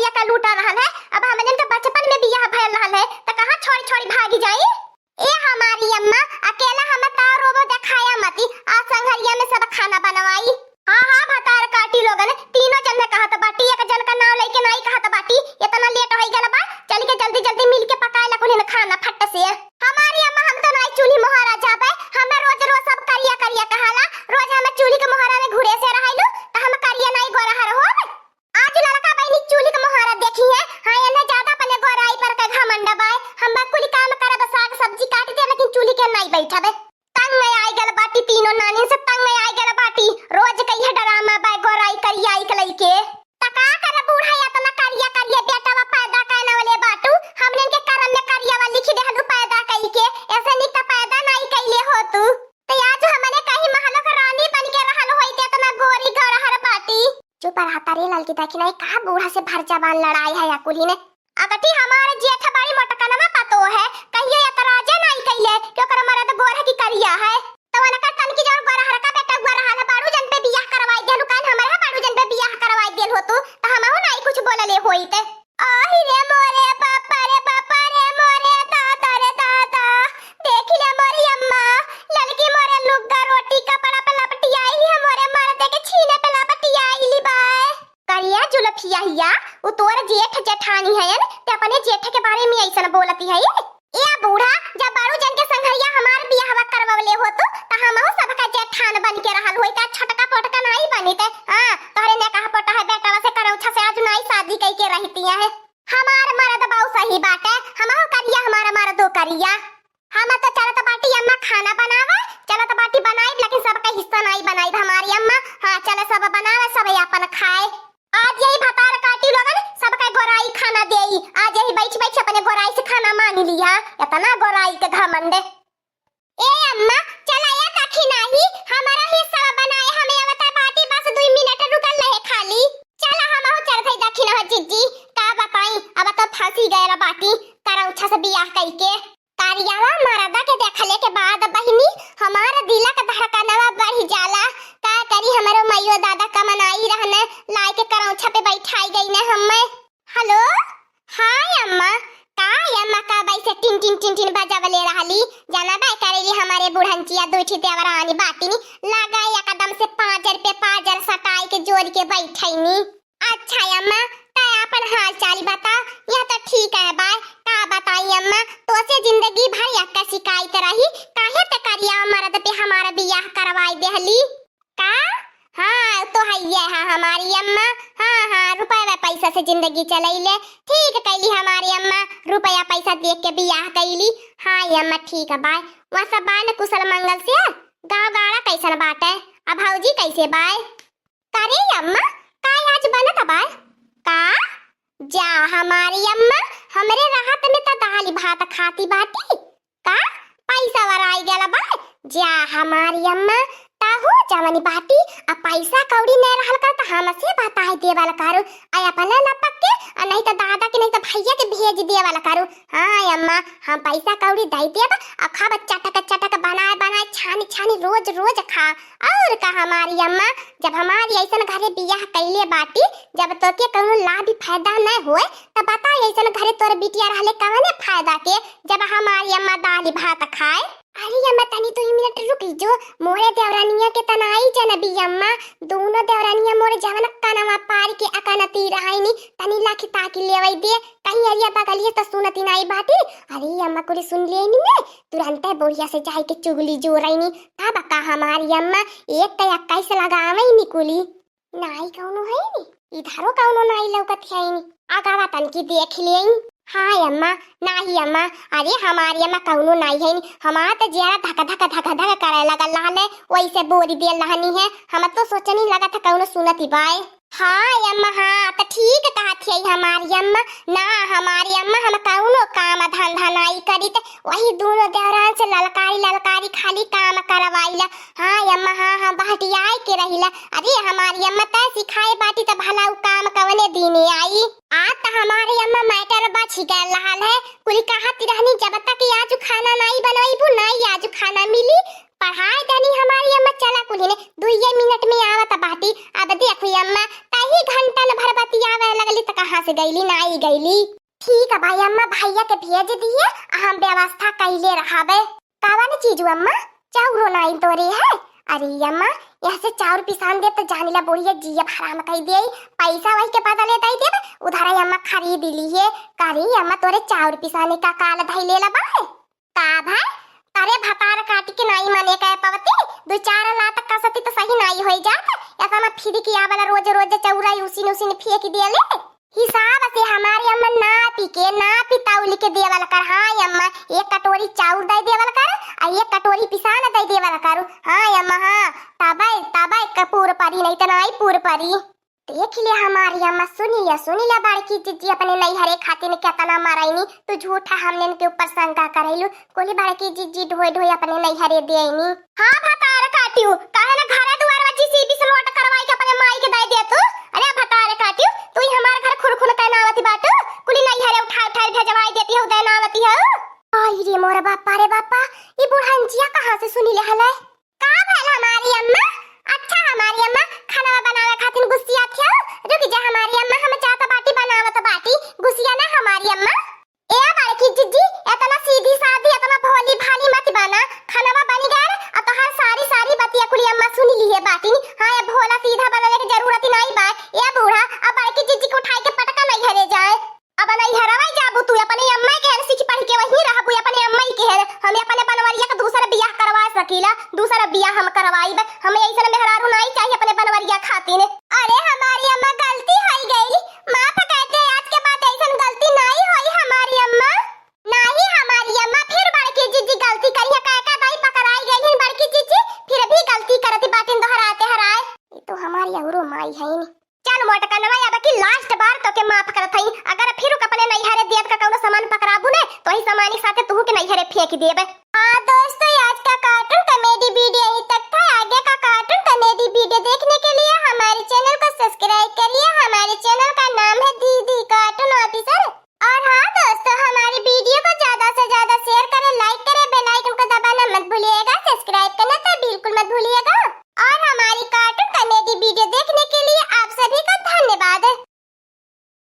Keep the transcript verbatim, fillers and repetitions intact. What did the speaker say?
टका लूटा रहल है। अब हमने तो बचपन में बियाह भयल रहल है, त कहाँ छोड़ी छोड़ी भागी जाई? ए हमारी अम्मा, अकेला हम ताव रोबो देखाया मती, आ संघरिया में सब खाना बनवाई। हाँ, हाँ, भतार काटी लोगन, तीनों जन में कहत बाटी, एक जन का नाव लेके नाई कहत बाटी। इतना लेट होई गल बा, चल के जल्दी जल्दी मिल के पकाए ला कुलिन खाना फट से। हमारी अम्मा, हम तो नाई चूल्ही मोहरा जाबे, हमें रोज रोज सब करिया करिया कहाला, रोज हमें चूल्ही के मोहरा में घुरे से रहलू, त हम करिया नाई गोरहर होब। आज ललका बहिनी चूल्ही के मोहरा देखी है, हाँ, एने ज्यादा अपने गोराई पर के घमंड बाय। हम बा कुली काम करब, साग सब्जी काट दे, लेकिन चूल्ही के नाई बैठबे। तंग आई गल बाटी, तीनों नानी से तंग आई गल बाटी। रोज कहिए ड्रामा बाय गोराई करियाई के लइके। त का करे बूढ़ा, इतना करिया करिया बेटवा पैदा करने वाले बाटू, हमने के करम में करिया वाली लिखी देहलू पैदा कई के, ऐसे निक त पैदा नाई कैले हो तू। त आज हमने कहीं महलो के रानी बन के रहल होई त इतना गोरी गरहर बाटी। चुप रहा तारे ललकी, देखी नहीं का बूढ़ा से भर जबान लड़ाई है या कुली ने। अगटी हमारे जेठ बड़ी मोटकनवा पतो है, कहियो एतराजे नाई कइले कि ओकर मरद गोर है कि करिया है। तो उनकर तनकी जौन गोरहरका बेटा हुआ रहा है, बड़ू जन पे बियाह करवाई देलू, कान हमरे है बड़ू जन पे बियाह करवाई देल हो तू, तो हमहू नाई कुछ बोलले होइत। आही रे मोरे बापा रे बापा रे मोरे दादा रे दादा, देख ले मोरी अम्मा, ललकी मोरे लुग्गा रोटी कपड़ा पे लपटियाई है, मोरे मरद के छीने पे लपटियाई ली बाय। करिया जुलफिया हिया, उ तोर जेठ जेठानी हयन, ते अपने जेठ के बारे में अइसन बोलती है। ए बूढ़ा, जब बड़ू जन के संघरिया हमार बियाहवा करवले हो तू, त हमहू सबका जेठान बन के रहल होई, का छोटका पोटका नाई बनी ते। हाँ, तोहरे ने कहा पोटा है बेटवा से करौछा से आज नाई शादी कई के रहती है। हमार मरद बाऊ सही बाटे, हमहू करिया, हमार मरदो करिया। हम तो चलत बाटी अम्मा खाना बनावे, चलत बाटी बनाइब, लेकिन सबका हिस्सा नाई बनाइब हमारी अम्मा। हाँ, चले सब बनावे, सब अपन खाए। आज यही भतार काटी लोगन सबका गोराई खाना देई। आज यही बैठ बैठ अपने गोराई से खाना मांग लिया। इतना गोराई के घमंड। ए अम्मा, चला या तखी नाही, हमारा हिस्सा बनाए, हमें आवता बाटी, बस दुई मिनट रुकल रहे खाली। चला हमहू चल गई दखिन हो जिज्जी, का बताई, अब तो फंसी गए बाटी, करौछा से बियाह कई के। कारियावा मरदा के देखले के बाद बहिनी, हमार दिला के धड़कनवा बढ़ी जाला। का करी, हमरो माइयो दादा कमनाई रहने, लाए के करौछा पे बैठाई गई ने हमें। हेलो, हाय अम्मा। का अम्मा, का बैसे टिन टिन टिन टिन बजावले रहली? जाना बाय करेली हमारे बुढ़ंचिया दुई ठी देवरानी बाटिनी, लगा एकदम से पाजर पे पाजर सटाई के जोड़ के बैठैनी। अच्छा अम्मा, तै आपन हाल चाल बता। यह तो ठीक है बाय, का बताई अम्मा, तोसे जिंदगी भर यक्का शिकायत रही, काहे ते करिया मरद पे हमारा बियाह करवाई देहली? का? हाँ, तो हइये है हमारी अम्मा। हाँ, हाँ, रुपया पैसा से जिंदगी चलैले। ठीक कैली हमारी अम्मा, रुपया पैसा देख के बियाह कैली। हाँ ये अम्मा, ठीक है बाय। वहाँ सब बाय न कुशल मंगल से? गाँव गाड़ा कैसन बाटे? अब भौजी कैसे बाय? करे अम्मा, का आज बनत बाय? का? जा हमारी अम्मा, हमरे राहत में त दाल भात खाती बाटी। का? पैसा वराई गल बा? जा हमारी अम्मा, ताहू जवनी बाटी, आ पैसा कौड़ी नहीं रहल कर त हमसे बताई देवल करू, आ अपने लपक के, आ नहीं त दादा के, नहीं त भैया के भेज देवल करू। हाँ अम्मा, हम पैसा कौड़ी दे देब, आ खाब चटक चटक बनाए बनाए छानी छानी रोज रोज खा। और का हमारी अम्मा, जब हमारी ऐसन घरे बियाह कैले बाटी, जब तोके कौनो लाभ फायदा नहीं होए, त बता ऐसन घरे तोर बिटिया रहले कवने फायदा के, जब हमारी अम्मा दाल भात खाए। अरे अम्मा, तनी दुई मिनट रुक जो, मोरे देवरानिया के तनाई जनबी अम्मा, दोनों देवरानिया मोरे जवन कनवा पार के अकनती रहनी, तनी लाखी ताकी लेवई दे, कहीं अरिया बगलिए त सुनती नाई बाटी। अरे अम्मा, कुली सुन लेनी ने, तुरंते बोरिया से जाए के चुगली जोरैनी। तब का हमारी अम्मा एक का इक्कीस लगावैनी कुली। नाई कौनो है नी, इधरो कौनो नाई लौकत है नी। आगावा तनकी देख लेई। हाय अम्मा, नाही अम्मा, अरे हमारी अम्मा कौनो नाई है नी। हमार त जियरा धक धक धक धक करे लगल रहले, वैसे बोरी देल रहनी है। हम तो सोचनी लगा था कौनो सुनती बाय। हाँ अम्मा, हाँ, त ठीक कहत है हमारी अम्मा। ना हमारी अम्मा, हम कौनो काम धंधा नाई करीत, वही दोनों देवरान से ललकारी ललकारी खाली काम करवाइला। हाँ अम्मा, हाँ, हाँ, बहटियाए के रहिला। अरे हमारी अम्मा, तै सिखाए बाटी त भला उ काम कवने दीने आई? आ त हमारी अम्मा मैटर बच गए रहल है। कुली कहत रहनी, जब तक आज खाना नाई बनवाइबू, नाई आज खाना मिली। पढ़ाई देनी हमारी अम्मा, चला कुल्हिने, दुइये मिनट में आवत बाटी। अब देखू अम्मा, तही घंटन भर बतियावे लगली त कहाँ से गईली, नाई गईली। ठीक है भाई अम्मा, भैया के भेज दिए, हम व्यवस्था कइले रहबे। कवन चीजू अम्मा? चाउरो नाई तोरे है? अरे अम्मा, यहाँ से चाउर पिसान देब त जानिला बुढ़िया जियब हराम कइ देई। पैसा वही के बदले दइ देब, उधार अम्मा खरीद लिहे। का रे अम्मा, तोरे चाउर पिसाने का काल धइ लेला बा? का भाई, अरे भतार काटी के नाई मने कह पवती, दो चार लात कसती त सही नाई होई जात। ऐसा ना फिर किया वाला रोज रोज चौरा उसिन उसिन फेंक दिया ले। हिसाब से हमारी अम्मा नापी के, नापी तौली के देवल कर। हाँ अम्मा, एक कटोरी चाउर दे देवल कर, आ एक कटोरी पिसान दे देवल कर। हाँ अम्मा, हाँ, तबे, तबे क पूर परी, नहीं त नाई पूर परी। देख ले हमारी अम्मा, सुनी ले, सुनी ले, बड़की जिज्जी अपने नैहरे खातिर केतना मरैनी। तू झूठा हमने के ऊपर शंका करैलू। कुली बड़की जिज्जी ढोई ढोई अपने नैहरे देनी। हाँ भतार काटियो, काहे ना घरे दुआर में जीसीबी से लोट करवाई के अपने माई के दे दे तू। अरे भतार काटियो, तू ही हमार घर खुन खुन के नावती बाटू, कुली नैहरे उठा उठा भेजवाई देती हो, दे नावती हो। आई रे मोर बापा रे बापा, ई बुढ़ंचिया कहाँ से सुनी ले हले? का भल हमारी अम्मा? अच्छा हमारी अम्मा, खाना बनावे खातिर गुस्सिया थ्यो? रुक जा हमारी अम्मा, हम जात बाटी बनावत बाटी, गुस्सिया ना हमारी अम्मा। ए बड़की जिज्जी, इतना सीधी सादी, इतना भोली भाली मत बना। खानवा बन गए, अब तोहार सारी सारी बतिया कुली अम्मा सुन ली है बाटी। हाँ, ये भोला सीधा बनने की जरूरत ही नहीं बा। ए बूढ़ा, अब बड़की जिज्जी को उठाई के पटका नहीं घरे जाए। अब नहीं हरवाई जाबू तू, अपने अम्मा के हन सीख पढ़ के वहीं रहबू, अपने अम्मा के हन। हम अपने बनवरिया का दूसरा बियाह करवा सकीला, दूसरा बियाह हम करवाई। हम ऐसा मेहरारू नहीं चाहिए अपने बनवरिया खातिर। अरे हमारी अम्मा, गलती होई गई, माफ कर दे, आज के बाद ऐसन गलती नाई होई हमारी अम्मा। नाई हमारी अम्मा, फिर बड़की जिज्जी गलती करिया, काका दाई पकड़ाई गई हिन बड़की जिज्जी, फिर भी गलती करती बाटिन दोहराते हराए। ये तो हमारी अउरो माई है नी। चल मोटकनवा, अब की लास्ट बार तोके माफ करत हई, अगर फिर अपने नैहरे दियत का कौनो सामान पकड़ाबू ने, तो ही सामान के साथे तुहू के नैहरे फेंक देबे।